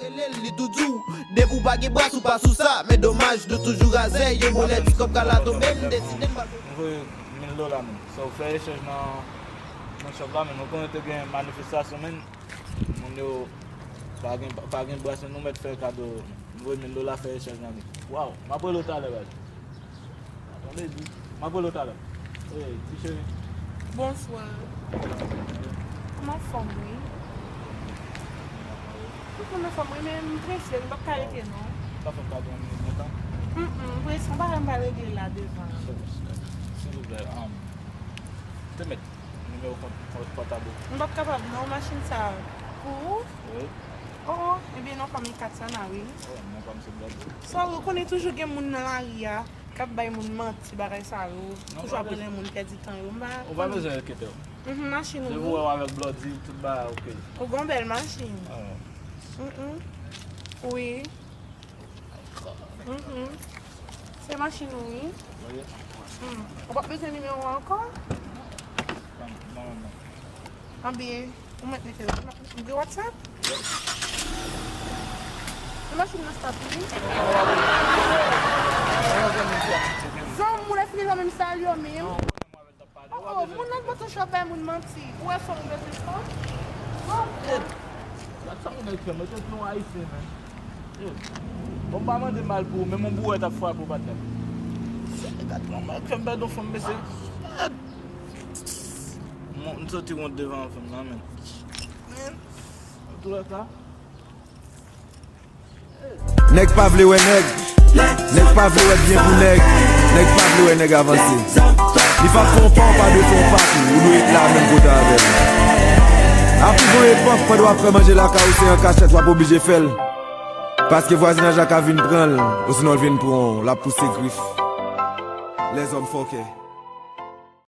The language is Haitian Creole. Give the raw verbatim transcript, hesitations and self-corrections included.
Rele l, li tou di w, depi w pa gen bras, ou pa sou sa. Men domaj, nou toujou razè, yon bon lè ti kòb ka la tonbe, m deside m pral. M voye mil dola, man. So, fè echanj nan, nan shop la, men nou konnen te gen manifestasyon, men moun yo pa gen, pa gen bras, men nou mèt fè kado. M voye mil dola, fè echanj nan li. Waw, m ap rele w talè, baz. Tande di. M ap rele w talè. Ey, ti cheri. Bonswa. M anfòm, wi. Tout moun anfòm, wi, men m prese, m p ap ka rete, non. Ou ka fè m kado yon minit de tan? Mm, mm, m prese, yon bagay m pral regle la devan. Silvouplè, um, te met nimewo kont, kont pòtab ou. M p ap kapab, non, machin sa pou ou? Wi. Oh, oh, ebyen, non, fanmi Katsana, wi. Oh, non, pa m se blòd. Sa, ou konnen toujou gen moun nan lari a. K ap bay moun manti, bagay sa yo. Toujou ap rele moun pèdi tan yo. M pa. Ou pa bezwen enkyete w. Mhm, machin ou. Depi w wè w avèk Bloody, tout bagay oke. Ou gon bèl machin. Ah. Mhm. Wi. Mhm. Se machin ou, wi. Wi. Hmm. Ou pa bezwen nimewo an ankò? Non, non, non. Anben, ou mèt mete l. Ou gen WhatsApp? Ou machin nan stop, wi. Zanmi, ou lè fini zanmi m sa yo menm. Oh, oh, moun nan pran yon chòp bay moun manti. Ou wè fanm ou bezwen fanm? Oh. Gad sa moun nèg fè, mwen te di yon ayisyen, men. Bon, m pa mande mal pou ou, men mon bourèt ap frape w, patnè. Gad kòman fè m pèdi yon fanm, mesye. Mon, m santi wont devan fanm nan, men. Men, antoulèka. Nèg pa vle wè nèg. Nèg pa vle wè byen pou nèg. Nèg pa vle wè nèg avanse. Li p ap fè yon pa, ou pa dwe fè yon pa tou. Ou dwe ret la menm kote avè l. Api gon epòk, pandan w ap fè manje lakay ou, se an kachèt w ap oblije fè l. Paske vwazinaj la ka vin pran l, osinon l vin pran w, l ap pouse grif. Lèzòm fòkè.